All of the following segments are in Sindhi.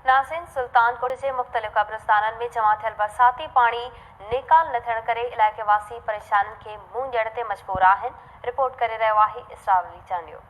ناظرين سلطان ڪوٽ جي مختلف قبرستانن ۾ جمع ٿيل برساتي پاڻي نيڪال نه ٿيڻ ڪري علائقي واسي پريشانين کي منهن ڏيڻ تي مجبور آهن، رپورٽ ڪري رهيو آهي اسرار علي چانڊيو.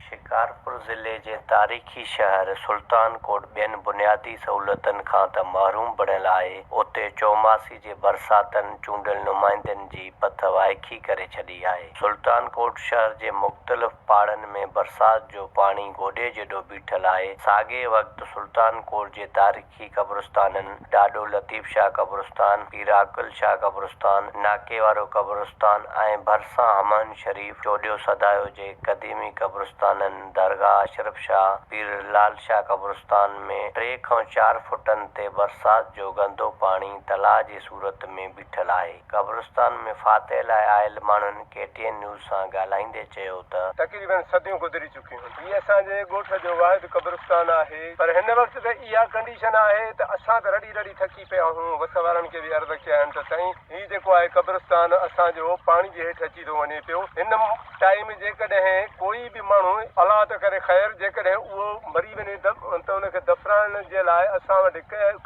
شڪارپور ضلعي جي تاريخي شهر سلطان ڪوٽ ٻين بنيادي سهولتن کان ته محروم بڻيل آهي، اتي چوماسي جي برساتن چونڊيل نمائندن جي پٿ وائکي ڪري ڇڏي آهي. سلطان ڪوٽ شهر جي مختلف پاڙن ۾ برسات جو پاڻي گوڏي جيڏو بيٺل آهي، ساڳئي وقت سلطان ڪوٽ جي تاريخي قبرستانن ڏاڏو لطيف شاهه قبرستان، پير عاقل شاهه قبرستان، ناڪي وارو قبرستان ۽ ڀرسان همايون شريف، چوڏيو سدايو جي قديمي قبرستانن درگاهه اشرف شاهه، پير لال شاهه قبرستان ۾ ٽي کان چار فٽن تي برسات جو گندو پاڻي تلاء جي صورت ۾ بيٺل آهي. قبرستان ۾ فاتح لاء آيل ماڻهن ڪي ٽي اين نيوز سان ڳالهائيندي چيو ته. تقريبن صديون گذري چڪيون آهن. هي اسان جي ڳوٺ جو واحد قبرستان آهي پر هن وقت ته اها ڪنڊيشن آهي ته اسان ته رڙي رڙي ٿڪي پيا آهيون وس وارن کي به عرض ڪيا آهن ته سائين هي جيڪو آهي قبرستان اسان جو پاڻي جي هيٺ اچي ٿو وڃي پيو هن ٽائيم جيڪڏهن ڪوئي به ماڻهو الله ته ڪري خير جيڪڏهن اهو مري وڃي ته ان کي دفنائڻ جي لاء اسان وٽ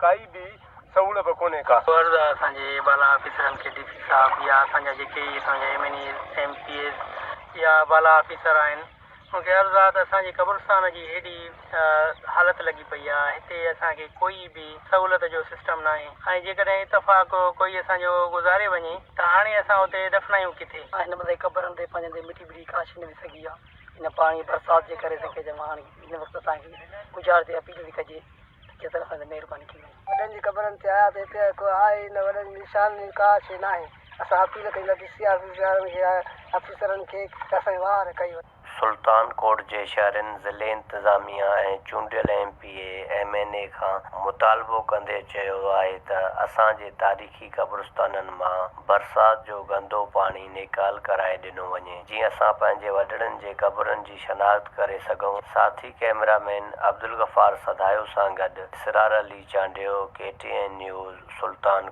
ڪائي به سهولت ڪونهي ڪا. عرض آ اسان جي بالا آفيسرن کي ڊي سي صاحب يا اسان جا جيڪي ئي اسان جا M N As M P As يا بالا آفيسر آهن ان کي عرض آ ته اسان جي قبرستان جي هيڏي حالت لڳي پئي آ هتي اسان کي ڪوئي به سهولت جو سسٽم ناهي ۽ جيڪڏهن اتفاق ڪوئي اسان جو گذاري وڃي ته هاڻي اسان اتي دفنايون ڪٿي. هن مهل قبرن تي پنهنجن تي مٽي ٻٽي ڪا شي نه ٿي سگهي آ هن پاڻي برسات جي ڪري سگهي جي هاڻي هن وقت اسان کي گذارش اپيل ٿي ڪجي ته ڪيترا اسان تي مهرباني ڪئي وڃي. وڏن جي قبرن تي آيا ته هتي ڪو آهي ئي نه وڏن جي نشان جي ڪا شيء ناهي اسان اپيل ڪيون ٿا ڊي سي آفيس وارن کي آفيسرن کي ته اسان جي واهر ڪئي وڃي. سلطان ڪوٽ جي شهرين ضلعي انتظاميا ۽ چونڊيل M P A, M N A کان مطالبو ڪندي چيو آهي ته اسان جي تاريخي قبرستانن مان برسات جو گندو پاڻي نيڪال ڪرائي ڏنو وڃي جيئن اسان پنهنجي وڏڙن جي قبرن جي شناخت ڪري سگهون ساٿي ڪئميرا مين عبدالغفار سڌايو سان گڏ Israr Ali Chandio, K T N news, Sultan.